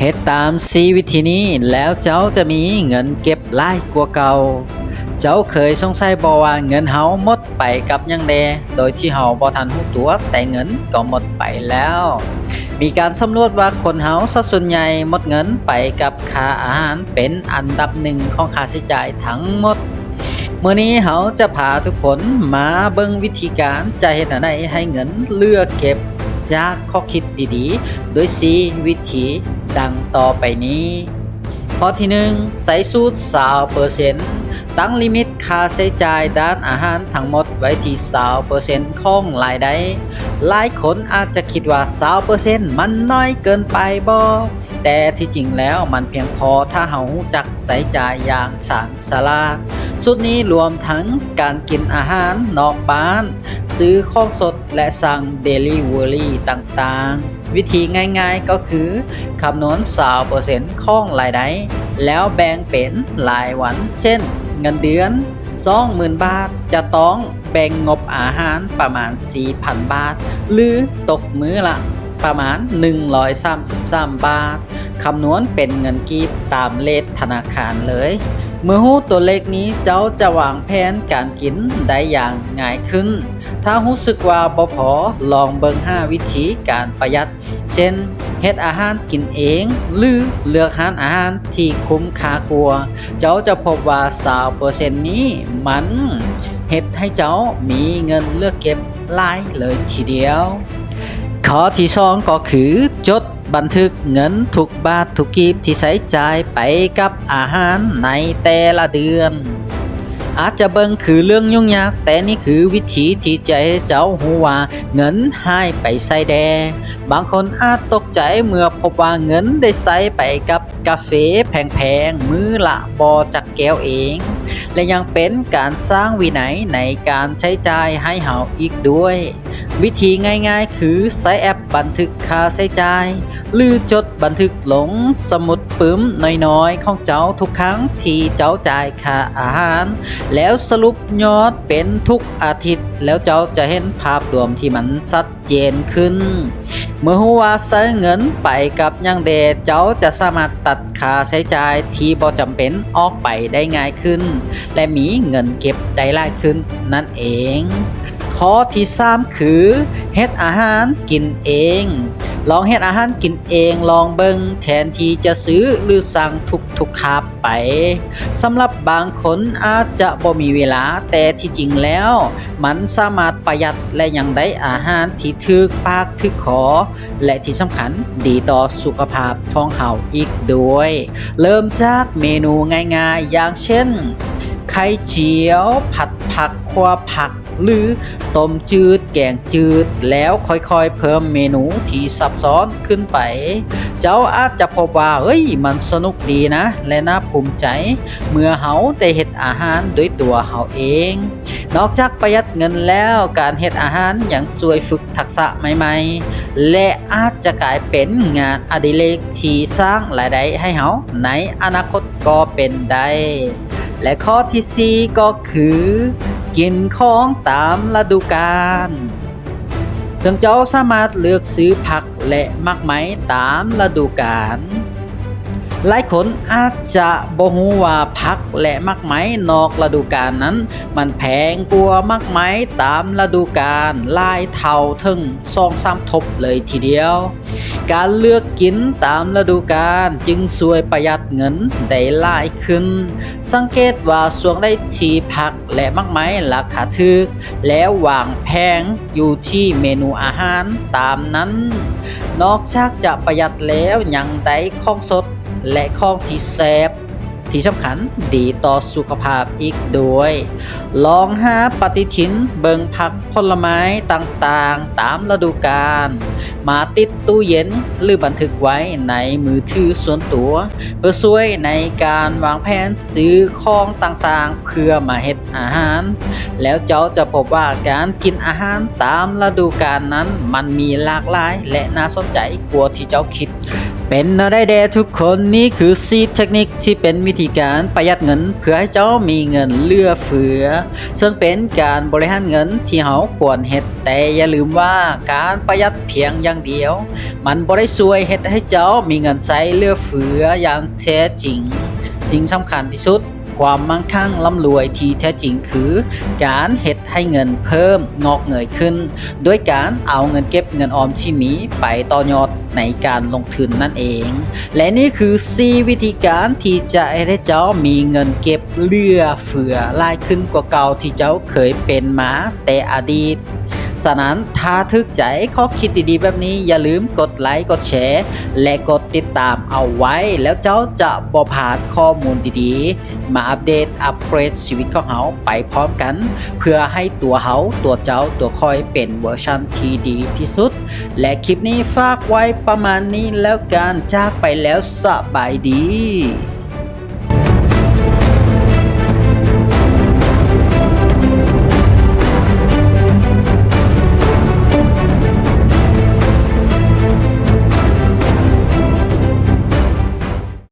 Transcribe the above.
ເຮັດຕາມສີ່ວິທີນີ້ ແລ້ວເຈົ້າຈະມີເງິນເກັບຫຼາຍກວ່າເກົ່າ. ເຈົ້າເຄີຍສົງໄສບໍ່ວ່າເງິນເຮົາໝົດໄປກັບຫຍັງແດ່ ໂດຍທີ່ເຮົາບໍ່ທັນຮູ້ຕົວ, ແຕ່ເງິນກໍໝົດໄປແລ້ວ? ມີການສຳຫຼວດວ່າຄົນເຮົາສັດສ່ວນໃຫຍ່ໝົດເງິນໄປກັບຄ່າອາຫານເປັນອັນດັບໜຶ່ງຂອງຄ່າໃຊ້ຈ່າຍທັງໝົດ. ມື້ນີ້ເຮົາຈະພາທຸກຄົນມາເບິ່ງວິທີການຈະເຮັດແນວໃດໃຫ້ເງິນເຫຼືອເກັບ ຈາກຂໍ້ຄິດດີໆ ໂດຍສີ່ວິທີດັ່ງຕໍ່ໄປນີ້. ຂໍ້ທີໜຶ່ງ ໃຊ້ສູດຊາວເປີເຊັນ, ຕັ້ງລິມິດຄ່າໃຊ້ຈ່າຍດ້ານອາຫານທັງໝົດໄວ້ທີ່ຊາວເປີເຊັນຂອງລາຍໄດ້. ຫຼາຍຄົນອາດຈະຄິດວ່າຊາວເປີເຊັນມັນໜ້ອຍເກີນໄປບໍ? ແຕ່ທີ່ຈິງແລ້ວມັນພຽງພໍຖ້າເຮົາຮູ້ຈັກໃຊ້ຈ່າຍຢ່າງຊານສະຫຼາດ. ສູດນີ້ລວມທັງການກິນອາຫານນອກບ້ານ, ຊື້ຂອງສົດ ແລະ ສັ່ງເດລິເວີຣີຕ່າງໆ. ວິທີງ່າຍໆກໍຄືຄຳນວນຊາວເປີເຊັນຂອງລາຍໄດ້ ແລ້ວແບ່ງເປັນລາຍວັນ ເຊັ່ນ ເງິນເດືອນສອງໝື່ນບາດ ຈະຕ້ອງແບ່ງງົບອາຫານປະມານສີ່ພັນບາດ ຫຼື ຕົກມື້ລະປະມານໜຶ່ງຮ້ອຍສາມສິບສາມບາດ. ຄຳນວນເປັນເງິນກີບຕາມເລດທະນາຄານເລີຍ. ເມື່ອຮູ້ຕົວເລກນີ້ ເຈົ້າຈະວາງແຜນການກິນໄດ້ຢ່າງງ່າຍຂຶ້ນ. ຖ້າຮູ້ສຶກວ່າບໍ່ພໍ, ລອງເບິ່ງຫາວິທີການປະຢັດ ເຊັ່ນ ເຮັດອາຫານກິນເອງ ຫຼື ເລືອກຮ້ານອາຫານທີ່ຄຸ້ມຄ່າກວ່າ. ເຈົ້າຈະພົບວ່າຊາວເປີເຊັນນີ້ມັນເຮັດໃຫ້ເຈົ້າມີເງິນເຫຼືອເກັບຫຼາຍເລີຍທີດຽວ. ຂໍ້ທີສອງກໍຄື ຈົດບັນທຶກເງິນທຸກບາດທຸກກີບທີ່ໃຊ້ຈ່າຍໄປກັບອາຫານໃນແຕ່ລະເດືອນ. ອາດຈະເບິ່ງຄືເລື່ອງຫຍຸ້ງຍາກ, ແຕ່ນີ້ຄືວິທີທີ່ຈະເຮັດໃຫ້ເຈົ້າຮູ້ວ່າເງິນຫາຍໄປໃສແດ່. ບາງຄົນອາດຕົກໃຈເມື່ອພົບວ່າເງິນໄດ້ໃຊ້ໄປກັບກາເຟແພງໆ ມື້ລະບໍ່ຈັກແກ້ວເອງ ແລະ ຍັງເປັນການສ້າງວິໄນໃນການໃຊ້ຈ່າຍໃຫ້ເຮົາອີກດ້ວຍ. ວິທີງ່າຍໆຄືໃຊ້ແອັບບັນທຶກຄ່າໃຊ້ຈ່າຍ ຫຼື ຈົດບັນທຶກລົງສະໝຸດປຶ້ມນ້ອຍໆຂອງເຈົ້າທຸກຄັ້ງທີ່ເຈົ້າຈ່າຍຄ່າອາຫານ ແລ້ວສະຫຼຸບຍອດເປັນທຸກອາທິດ ແລ້ວເຈົ້າຈະເຫັນພາບລວມທີ່ມັນຊັດເຈນຂຶ້ນ. ເມື່ອຮູ້ວ່າໃຊ້ເງິນໄປກັບຫຍັງແດ່, ເຈົ້າຈະສາມາດຕັດຄ່າໃຊ້ຈ່າຍທີ່ບໍ່ຈຳເປັນອອກໄປໄດ້ງ່າຍຂຶ້ນ ແລະ ມີເງິນເກັບໄດ້ຫຼາຍຂຶ້ນນັ້ນເອງ. ຂໍ້ທີສາມຄື ເຮັດອາຫານກິນເອງ. ລອງເຮັດອາຫານກິນເອງລອງເບິ່ງ ແທນທີ່ຈະຊື້ ຫຼື ສັ່ງທຸກໆຄາບໄປ. ສຳລັບບາງຄົນອາດຈະບໍ່ມີເວລາ, ແຕ່ທີ່ຈິງແລ້ວມັນສາມາດປະຢັດ ແລະ ຍັງໄດ້ອາຫານທີ່ຖືກປາກຖືກຄໍ ແລະ ທີ່ສຳຄັນດີຕໍ່ສຸຂະພາບຂອງເຮົາອີກດ້ວຍ. ເລີ່ມຈາກເມນູງ່າຍໆ ຢ່າງເຊັ່ນ ໄຂ່ຈຽວ, ຜັດຜັກ, ຂົ້ວຜັກ ຫຼື ຕົ້ມຈືດ, ແກງຈືດ ແລ້ວຄ່ອຍໆເພີ່ມເມນູທີ່ຊັບຊ້ອນຂຶ້ນໄປ. ເຈົ້າອາດຈະພົບວ່າ ເອີຍ ມັນສະໜຸກດີນະ ແລະ ໜ້າພູມໃຈ ເມື່ອເຮົາໄດ້ເຮັດອາຫານດ້ວຍຕົວເຮົາເອງ. ນອກຈາກປະຢັດເງິນແລ້ວ, ການເຮັດອາຫານຍັງຊ່ວຍຝຶກທັກສະໃໝ່ໆ ແລະ ອາດຈະກາຍເປັນງານອະດິເລກທີ່ສ້າງລາຍໄດ້ໃຫ້ເຮົາໃນອະນາຄົດກໍເປັນໄດ້. ແລະ ຂໍ້ທີສີ່ກໍຄື ກິນຂອງຕາມລະດູການ. ເຊິ່ງເຈົ້າສາມາດເລືອກຊື້ຜັກ ແລະ ໝາກໄມ້ຕາມລະດູການ. ຫຼາຍຄົນອາດຈະບໍ່ຮູ້ວ່າຜັກ ແລະ ໝາກໄມ້ນອກລະດູການນັ້ນ ມັນແພງກວ່າໝາກໄມ້ຕາມລະດູການຫຼາຍເທົ່າ ເຖິງສອງສາມທົບເລີຍທີດຽວ. ການເລືອກກິນຕາມລະດູການຈຶ່ງຊ່ວຍປະຢັດເງິນໄດ້ຫຼາຍຂຶ້ນ. ສັງເກດວ່າຊ່ວງໃດທີ່ຜັກ ແລະ ໝາກໄມ້ລາຄາຖືກ ແລ້ວວາງແຜງຢູ່ທີ່ເມນູອາຫານຕາມນັ້ນ. ນອກຈາກຈະປະຢັດແລ້ວ ຍັງໄດ້ຂອງສົດ ແລະ ຂອງທີ່ແຊບ ທີ່ສຳຄັນດີຕໍ່ສຸຂະພາບອີກດ້ວຍ. ລອງຫາປະຕິທິນເບິ່ງຜັກຜົນລະໄມ້ຕ່າງໆຕາມລະດູການ ມາຕິດຕູ້ເຢັນ ຫຼື ບັນທຶກໄວ້ໃນມືຖືສ່ວນຕົວ ເພື່ອຊ່ວຍໃນການວາງແຜນຊື້ຂອງຕ່າງໆເພື່ອມາເຮັດອາຫານ. ແລ້ວເຈົ້າຈະພົບວ່າການກິນອາຫານຕາມລະດູການນັ້ນ ມັນມີຫຼາກຫຼາຍ ແລະ ໜ້າສົນໃຈກວ່າທີ່ເຈົ້າຄິດ. ເປັນແນວໃດແດ່ທຸກຄົນ? ນີ້ຄືສີ່ເທັກນິກທີ່ເປັນວິທີການປະຢັດເງິນ ເພື່ອໃຫ້ເຈົ້າມີເງິນເຫຼືອເຟືອ, ເຊິ່ງເປັນການບໍລິຫານເງິນທີ່ເຮົາຄວນເຮັດ. ແຕ່ຢ່າລືມວ່າການປະຢັດພຽງຢ່າງດຽວ ມັນບໍ່ໄດ້ຊ່ວຍເຮັດໃຫ້ເຈົ້າມີເງິນໃຊ້ເຫຼືອເຟືອຢ່າງແທ້ຈິງ. ສິ່ງສຳຄັນທີ່ສຸດ, ຄວາມມັ່ງຄັ່ງລ່ຳລວຍທີ່ແທ້ຈິງຄືການເຮັດໃຫ້ເງິນເພີ່ມງອກເງີຍຂຶ້ນ ໂດຍການເອົາເງິນເກັບເງິນອອມທີ່ມີໄປຕໍ່ຍອດໃນການລົງທຶນນັ້ນເອງ. ແລະນີ້ຄືສີ່ວິທີການທີ່ຈະເຮັດໃຫ້ເຈົ້າມີເງິນເກັບເຫຼືອເຟືອຫຼາຍຂຶ້ນກວ່າເກົ່າທີ່ເຈົ້າເຄີຍເປັນມາແຕ່ອະດີດ. ສະນັ້ນ ຖ້າຖືກໃຈຂໍ້ຄິດດີໆແບບນີ້, ຢ່າລືມກົດໄລ, ກົດແຊ ແລະ ກົດຕິດຕາມເອົາໄວ້, ແລ້ວເຈົ້າຈະບໍ່ພາດຂໍ້ມູນດີໆ ມາອັບເດດ ອັບເກຣດຊີວິດຂອງເຮົາໄປພ້ອມກັນ ເພື່ອໃຫ້ຕົວເຮົາ, ຕົວເຈົ້າ, ຕົວຂ້ອຍເປັນເວີຊັນທີ່ດີທີ່ສຸດ. ແລະ ຄລິບນີ້ຝາກໄວ້ປະມານນີ້ແລ້ວກັນ. ຈາກໄປແລ້ວ ສະບາຍດີ.